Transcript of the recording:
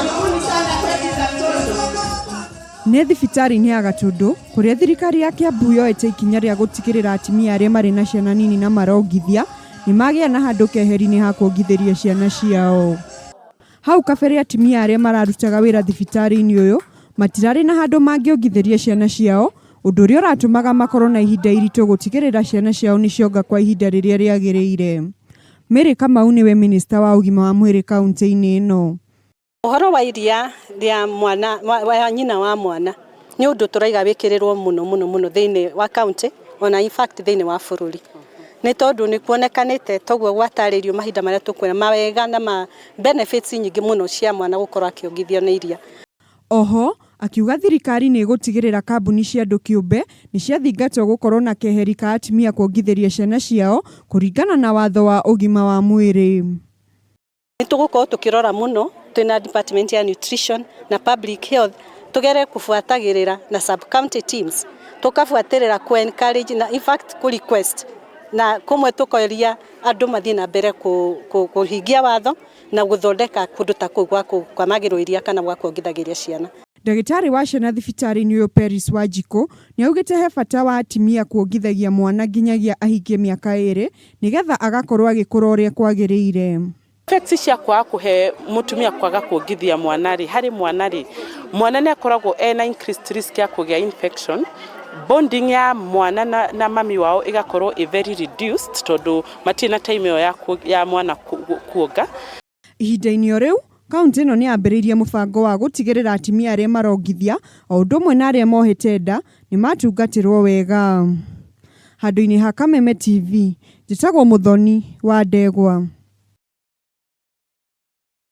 Karibuni sana kwetu Gatundu. Nĩ thibitarĩ-inĩ ya Gatũndũ kũrĩa thirikari ya Kiambu yoete ikinya rĩa gũtigĩrĩra atumia arĩa marĩ na ciana nini na marongithia nĩ magĩa na handũ keheri-inĩ ha kuongithĩria ciana ciao. Hau kabere atumia arĩa mararutaga wĩra thibitarĩ-inĩ ũyũ matirarĩ na handũ mangĩongithĩria ciana ciao, ũndũ ũrĩa ũratũmaga makorwo na ihinda iritũ gũtigĩrĩra ciana ciao nĩ cionga kwa ihinda rĩrĩa rĩagĩrĩire. Mary Kamau nĩwe minista wa ũgima wa mwĩrĩ kaunti-inĩ ĩno. Ũhoro wa iria rĩa mwana wa nyina wa mwana nĩ ũndũ tũraiga wĩkĩrĩrwo mũno mũno mũno thĩinĩ wa county ona in fact thĩinĩ wa bũrũri, nĩ tondũ nĩ kuonekanĩte toguo gwatarĩrio mahinda marĩa tũkuona mawega na ma benefits nyingĩ mũno cia mwana gũkorwo akĩongithio nĩ iria. Oho akiuga thirikari nĩ ĩgũtigĩrĩra kambuni cia andũ kĩũmbe nĩ ciathingatwo gũkorwo na keheri ka atumia kuongithĩria ciana ciao kũringana na watho wa ũgima wa mwĩrĩ. Nĩ tũgũkorwo tũkĩrora mũno twĩna department ya nutrition na public health, tũgere kũbuatagĩrĩra na sub county teams, tũkabuatĩrĩra kũ encourage na in fact kũ request na kũmwe tũkoria andũ mathiĩ na mbere kũhingia watho na gũthondeka kũndũ ta kũu gwa kũkamagĩrwo iria kana gwa kuongithagĩria ciana. Ndagĩtarĩ wa ciana thibitarĩ-inĩ ũyũ Peris Wanjikũ nĩ augĩte he bata wa atumia kuongithagia mwana nginyagia ahingie mĩaka 2 nĩgetha agakorwo agĩkũra ũrĩa kwagĩrĩire. Effects cia kwaga kũhe mũtumia kwaga kuongithia mwana rĩ, harĩ mwana rĩ, mwana nĩ akoragwo ena increased risk ya kũgĩa infection, bonding ya mwana na mami wao ĩgakorwo ĩ very reduced tondũ matirĩ na time ĩyo ya mwana kuonga. Ihinda-inĩ o rĩu, kaunti ĩno nĩ yambĩrĩirie mũbango wa gũtigĩrĩra atumia arĩa marongithia o ũndũ ũmwe na arĩa mohete nda nĩ matungatĩrwo wega. Handũ-inĩ ha Kameme TV, njĩtagwo Mũthoni wa Ndegwa.